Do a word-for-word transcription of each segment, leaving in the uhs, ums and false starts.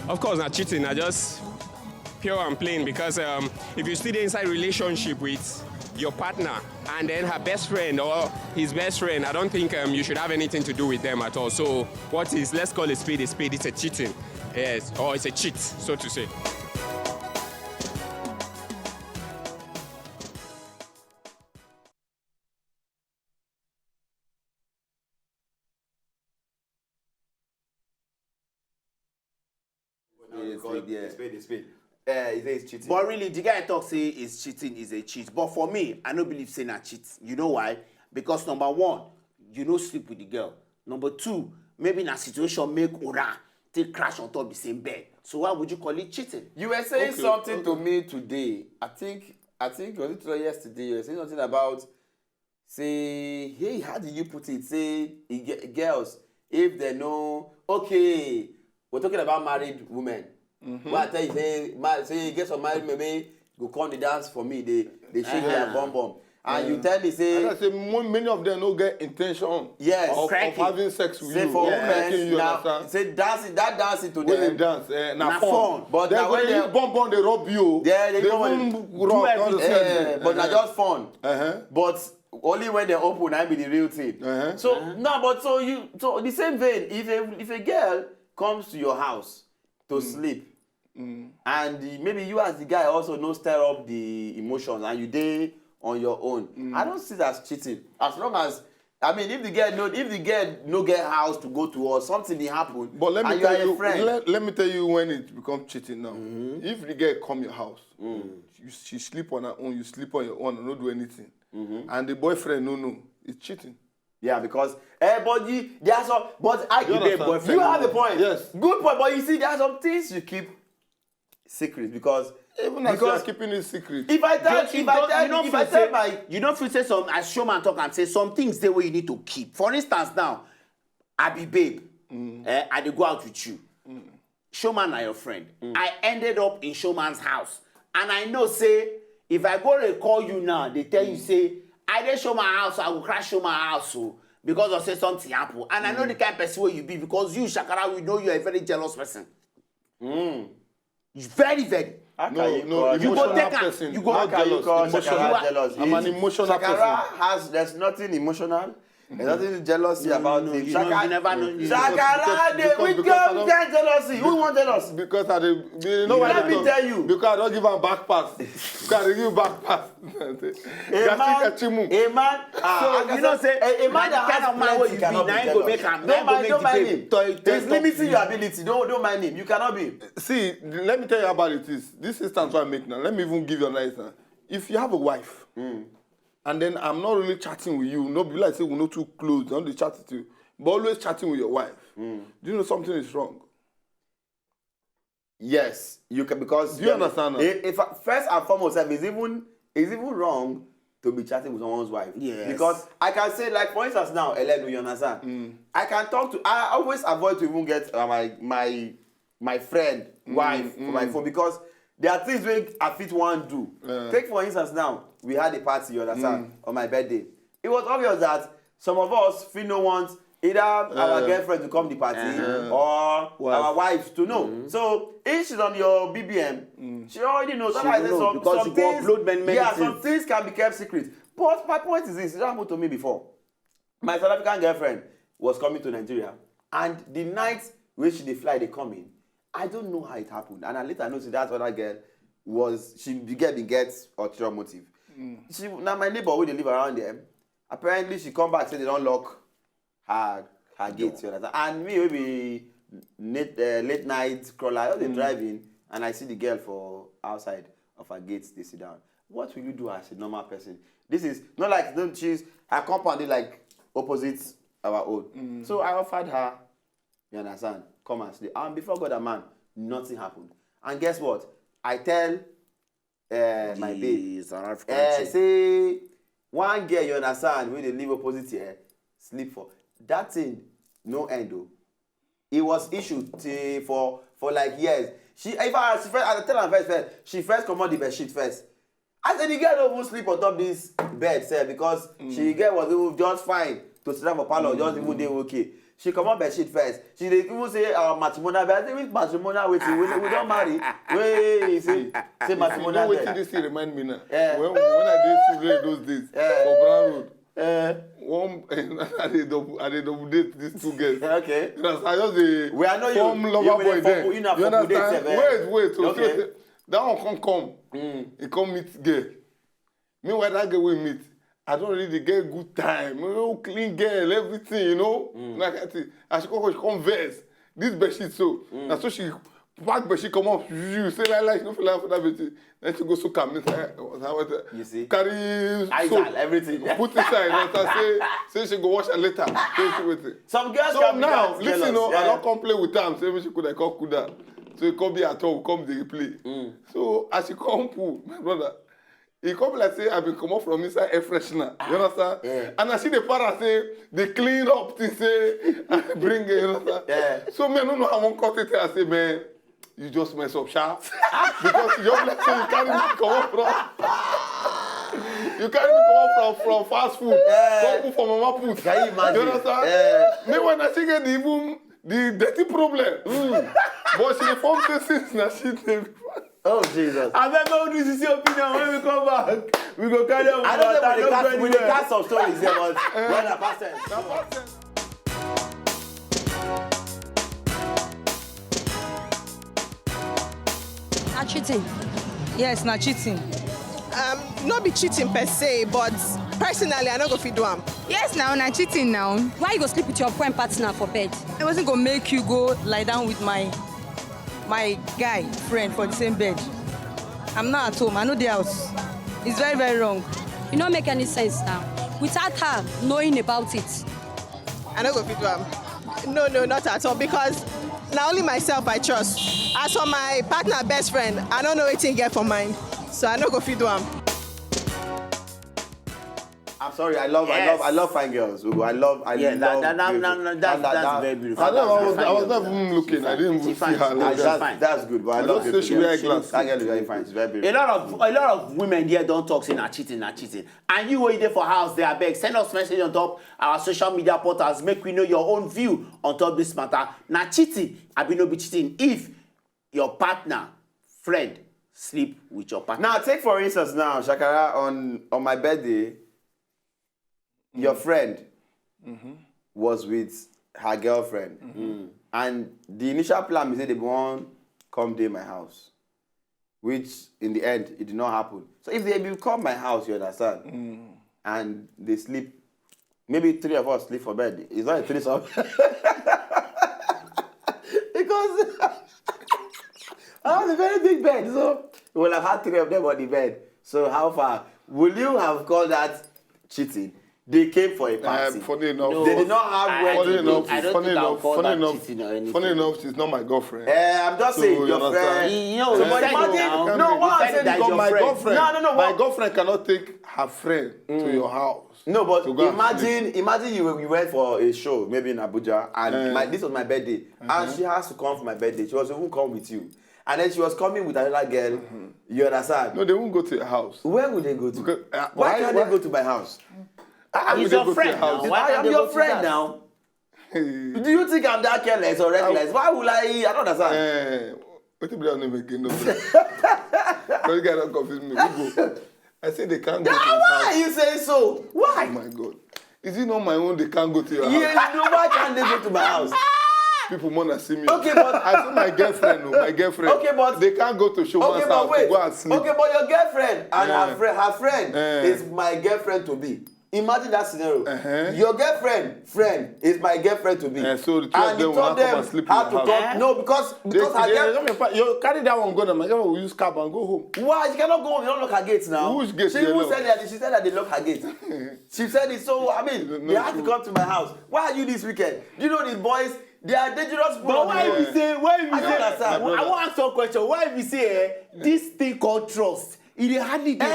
Of course, not cheating. I just pure and plain because um, if you still dey inside relationship with your partner and then her best friend or his best friend, I don't think um, you should have anything to do with them at all. So what is, let's call a spade a spade. It's a cheating, yes, or it's a cheat, so to say. Yes, Call yes. a spade a spade. Eh, he say it's cheating. But really, the guy talk say is cheating is a cheat. But for me, I no believe say na cheat. You know why? Because number one, you no sleep with the girl. Number two, maybe na situation make una take crash on top the same bed. So why would you call it cheating? You were saying Okay, something okay. to me today. I think I think was it today or yesterday? You were saying something about say, hey, how did you put it? Say, e ge- girls, if they know, okay, we're talking about married women. Well, I tell you, say, ma, say, get some married women, go come the dance for me. They they shake their bum bum, and you tell me And say, I say mo- many of them no get intention Yes. of, of Cracking. having sex with say you. for Or women cracking, you now, understand? Say dancing, that dancing to When they them. dance, eh, na Na fun. fun. But Then now when when they they- use bum bum, they rub you. Yeah, they they know even what- rock all the Eh, things. but na Eh, just fun. eh. But only when they open, I be the real thing. Uh-huh. So no, but so you so the same vein, if a if a girl comes to your house to sleep, and the, maybe you as the guy also no stir up the emotions and you dey on your own, I don't see that as cheating. As long as I mean, if the girl no if the girl no get house to go to or something dey happen, But let me and tell you are you, a friend. let, let me tell you when it becomes cheating now. If the girl come your house, you, she sleep on her own, you sleep on your own, no do anything, and the boyfriend no know, it's cheating. Yeah, because eh, but you, there are some, but I You keep a understand? boyfriend. You have a point. Yes. Good point. But you see, there are some things you keep secret because Even as you because are keeping it secret. if I tell Don't you if I don't- tell you don't if feel I tell say my you don't feel say some as showman talk am say some things dey wey you need to keep. For instance, now I be babe, eh, I dey go out with you. Showman na your friend. I ended up in showman's house, and I know say if I go dey call you now, dey tell you say I dey showman house, I go crash showman house o because of say something happen, and I know the kind person wey you be because you shakara we know you are a very jealous person. Very very. How No, can you no, call You go emotional take am, person, you go not How can you jealous. call Emotional. Shakara jealous? I'm an emotional Shakara person. has there's nothing emotional. There's nothing jealousy No, about no, it. you don't- Shakara, you never know. You Shakara, Because- they because- we because I come don't- get jealousy. Who want jealous? Because I dey, you know why Let I me don't? Tell you. Because I don't give am back pass. Because I dey give back pass. A man, a man, ah, So like I you know said, say a, a man na that the has kind of man plenty wey you be cannot na be him go jealous. Make am na Don't him go mind, make don't the mind babe him. toy toy It's limiting your talk. Ability. Don't don't mind him. You cannot be. See, let me tell you how bad it is. This instance I make now. Let me even give you an instance. If you have a wife, and then I'm not really chatting with you, no be like say we no too close, don't dey chat with you, but always chatting with your wife. Do you know something is wrong? Yes, you can because Do you understand now? If, if first and foremost, sef, it's even it's even wrong to be chatting with someone's wife. Yes. Because I can say, like for instance now, Elenu, you understand? I can talk to. I always avoid to even get uh, my my my friend wife for my phone because there are things wey I fit wan do. Take for instance now, we had a party, you understand, on my birthday. It was obvious that some of us fit no want either our girlfriend to come the party or Wife. Our wives to know. So if she's on your B B M, she already knows. That's why I say Know, some, because some you go things, upload many, many yeah, things. Some things can be kept secret. But my point is this: it happened to me before. My South African girlfriend was coming to Nigeria, and the night wey she dey fly dey come in, I don't know how it happened, and I later know say that other girl was she the girl bin get ulterior motive. She na my neighbor wey dey live around there. Apparently, she come back say they don lock her her gate. You understand? And me wey be late, uh, late night crawler, I just dey drive in and I see the girl for outside of her gate dey sit down. What will you do as a normal person? This is not like no, she's her compound is like opposite our own. So I offered her, you understand, come and sleep. And before God and man, nothing happened. And guess what? I tell uh, my babe, South African uh, chick. Say one girl, you understand, wey dey live opposite here, sleep for that thing, no end o. It was issue till for for like years. She, in fact, she first, I tell her first, first she first comot the bed sheet first. I said the girl don't even sleep on top this bed sef, because she get was even just fine to sit down for parlour, just even dey okay. She comot bed sheet first. She dey even say our matrimonial bed. I say, "Which matrimonial wetin? We, we don marry." Wey say, say You know matrimonial wetin bed. This thing remind me now? Eh. When, when I dey Surulere those days, Eh. for Brown Road, Eh, one I dey double I dey double date these two girls. okay. You understand? I just dey We, I know you- form you lover be boy the then. form- you na You form date understand? sef, eh? Wait, wait. So Okay. say that one come come. He come meet girl. Meanwhile, that girl we meet, I don't really get good time. You know, clean girl, everything. You know, like I think, as she come, she come vex. This bedsheet so. Na so she pack bedsheet come up. You say like like she no feel like for that bedsheet. Then she go soak am inside. Water, water. You see? Carry Eyes soap. And everything. Put inside. Water. Say say she go wash her later. Say she wait. Some girls So can be now, that listen, jealous. No, I Yeah. don't come play with am. Say make she could I come cool down. So it come be at home, come dey play. So as she come pull, my brother, e come be like say I been comot from inside air freshener. You understand? Yeah. And I see the para say they clean up thing say I bring it. You understand? Yeah. So me I no know how I wan cut it. I say, man, you just mess up, sha. Because you just like say you carry me comot from you carry me comot from from fast food. Yeah. Come put for mama put. Can you imagine? You understand? Yeah. Me when I see get the even the dirty problem. But she dey form say since na she dey. Oh Jesus. Abeg, make we do C C opinion. When we come back, we go carry on. I don't know Matter, if we no cast, go we dey anywhere. Cast some stories here, but brother, pass time. Na cheating. Yes, na cheating. Um, no be cheating per se, but personally, I no go fit do am. Yes, now na cheating now. Why you go sleep with your friend partner for bed? I wasn't gonna make you go lie down with my my guy friend for the same bed. I'm not at home. I know the house. It's very, very wrong. It no make any sense now. Without her knowing about it. I no go fit do am. No, no, not at all, because na only myself I trust. As for my partner, best friend, I no know wetin he get for mind, so I no go fit do am. I'm sorry, I love, I Yes. love, I love fine girls. Ugo. I love, I Yeah, that- love that- that- beautiful. that- that's- And that- that's that- very beautiful. I don't know. I was, Fine. I was not even looking. I didn't even She fine. see her. She Like fine. that. That's, that's good, but I I love just say she beautiful wear girls. glasses. That girl is very fine. She's very A beautiful. lot of a lot of women there don't talk say na cheating, na cheating. And you wey dey for house, they abeg send us message on top our social media portals. Make we know your own view on top this matter. Na cheating, abi no be cheating if your partner, friend, sleep with your partner. Now, take for instance now, Shakara, on on my birthday, your friend was with her girlfriend, and the initial plan is that they want come dey my house, which in the end it did not happen. So if they will come my house, you understand, and they sleep, maybe three of us sleep for bed. It's not a threesome. Because I have a very big bed, so we will have had three of them on the bed. So how far will you have called that cheating? They came for a party. Uh, funny enough, They did not have I- where funny to enough, go. I don't funny think I'll enough, call funny that enough, cheating or anything. Funny enough, she's not my girlfriend. Eh, I'm just So, saying, you your understand? friend. You know, So, you but said it imagine, now. no, You what I'm said saying that is your my friend. girlfriend. No, No, no, no. my What? Girlfriend cannot take her friend to your house. No, but To go and imagine, imagine you, you went for a show, maybe in Abuja, and Eh. my, this was my birthday, and she has to come for my birthday. She was even come with you, and then she was coming with another girl. You understand? No, they won't go to your house. Where would they go to? Because, uh, why, why- can't why- they go to my house? Ah, He's they your go to friend your house. now. Why I can't am they your go to friend that? Now. Hey. Do you think I'm that careless or reckless? Why would I? I don't understand. Eh, what if they don't even get no friend? But you guys don't confuse me. We go. I say they can't go to Ah, his why are house. You say so? Oh Why? My God. Is it not my own they can't go to your Yeah, house? No, why can't they go to my house? People more than see me. Okay, but- I saw my girlfriend, no, my girlfriend. Okay, but- They can't go to show Okay, man's but house wait. To go and sleep. Okay, but your girlfriend and Yeah. her friend, her friend Eh. is my girlfriend to be. Imagine that scenario. Uh-huh. Your girlfriend friend is my girlfriend to be. Eh, so the two of And them the will two not of come them and sleep in have the to house. talk. Eh? No, because They, because her they, girl. they, don't make pa- you carry that one go now. My girl will use cab and go home. Why? She cannot go home. You don't lock her gate now. Which gate She they even lock? Said that she said that they lock her gate. She said it. So I mean, No, they have to true. Come to my house. Why are you this weekend? Do you know these boys? They are dangerous people. But why we say, why we I don't say, understand. I want to ask one question. Why we say eh, this thing called trust? It dey hardly dey Eh,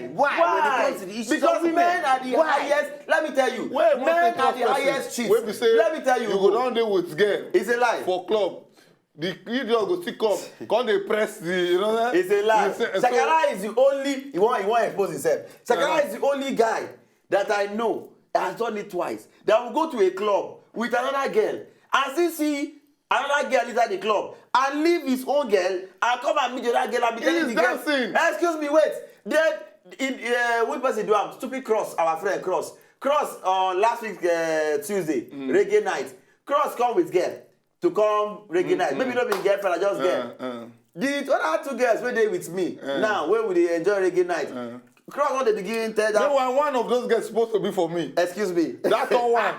between men. Why? When it why? Comes to the issues Because of women, men are the why? Highest. Let me tell you, Wait, men men wait, are the wait, highest cheats. Wait, be say Let me tell you, You go down there with girl. It's a lie. For club. The idiot go still come, come dey press the, you know that? It's a lie. You say- so- Shakara is the only, he won't, he won't expose himself. Shakara Uh-huh. is the only guy that I know has done it twice. That will go to a club with another girl and still see another girl inside the club and leave his own girl and come and meet the other girl and be telling He's the girl, dancing. "Excuse me, wait." Then in, uh, which person do am? Stupid Cross, our friend Cross. Cross on last week uh, Tuesday, reggae night. Cross come with girl to come reggae night. Maybe not be girlfriend, I just girl. Uh, uh. The other two girls wey dey with me now, wey we dey enjoy reggae night. Cross don dey begin tell that. Meanwhile, one of those girls supposed to be for me. Excuse me. That one.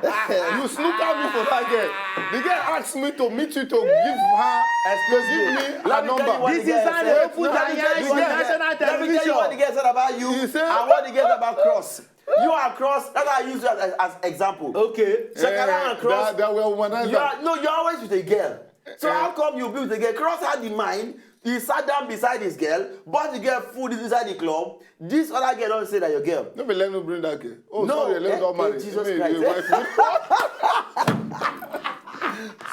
You snooker me for that girl. The girl asked me to meet you to give her, Excuse to give me. me Let her me tell you number. what This the is girl how said. they put Wait, her wait, on wait, national Let me tell you what the television. girl said about you He said- and what the girl said about Cross. You and Cross, that's how I use you as, as, as example. Okay. Shakara Eh, and Cross, that, that we are womanizer. you are, no, you're always with a girl. So how come you be with a girl? Cross had the mind. He sat down beside his girl, bought the girl food inside the club. This other girl don't say that your girl. No be let me bring that girl. Oh, No, sorry, let eh, me don't eh, marry. Jesus Me, Christ. you wife.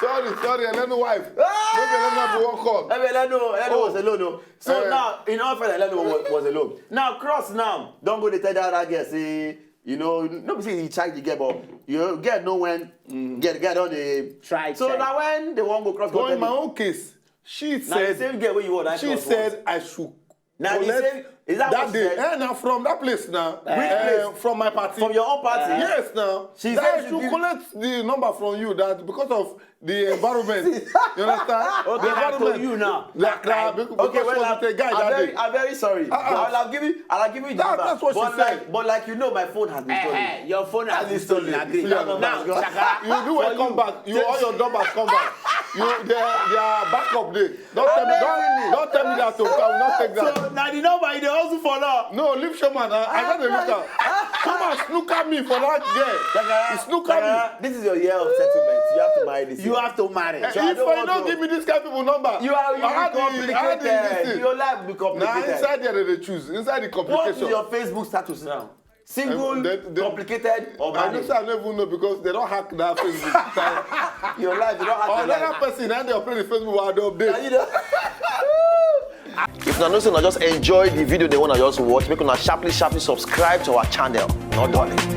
Sorry, sorry, let me wife. Maybe let me have one call. Ebe Elenu, Elenu Oh. was alone. Oh. So Eh. Now, in all fairness, Elenu was, was alone. Now, Cross now, don't go dey tell that other girl, say, you know, no be say he check the girl, but you know, girl know when, girl, girl don dey. Try, So try. Now when they wan go Cross, But go in my tell own case, she the, na the said, same girl wey you want. she said I should Na the collect same, is that that what she day. Said? Eh, na from that place now. Which Eh, place? From my party. From your own party. Yes, now. She That said I she should did- Collect the number from you that because of the environment. You understand? Okay, The na to environment. you now. That, that, because Okay, well, of I'm, the guy I'm, that very, day. I'm very sorry. Uh-uh. I'll have given, I'll have given you the That- number. that's what she But said. Like, but like you know, my phone has been Eh, stolen. eh, your phone has Has been been stolen. stolen. Agree. Yeah, Now, no, now, no, Shakara, You do for a you, comeback. You take- All your numbers come back. You their their backup day. Don't tell me. Don't, don't tell me that to come. Not take that. So now the number you dey hustle for now. No, leave Showman. I, I got to look at. Come and snooker me for that girl. Shakara, He snooker me. Shakara, this is your year of settlement. You have to marry this. You Year. have to marry. Eh, So I if don't I want don't to- give me this kind of people number, You are, you I are had the- I had the- this complicated. thing. Your life be Now complicated. Inside there they dey choose. Inside the What is complication. Your Facebook status now? Single, Um, they- they- complicated, or I know married? Say I don't even know because they don't hack that Facebook. Your life, you don't have your Another life. Person now they operate the Facebook while they update. You know? If una know say una just enjoy the video, they wanna just watch, make una sharply, sharply subscribe to our channel. Not darling.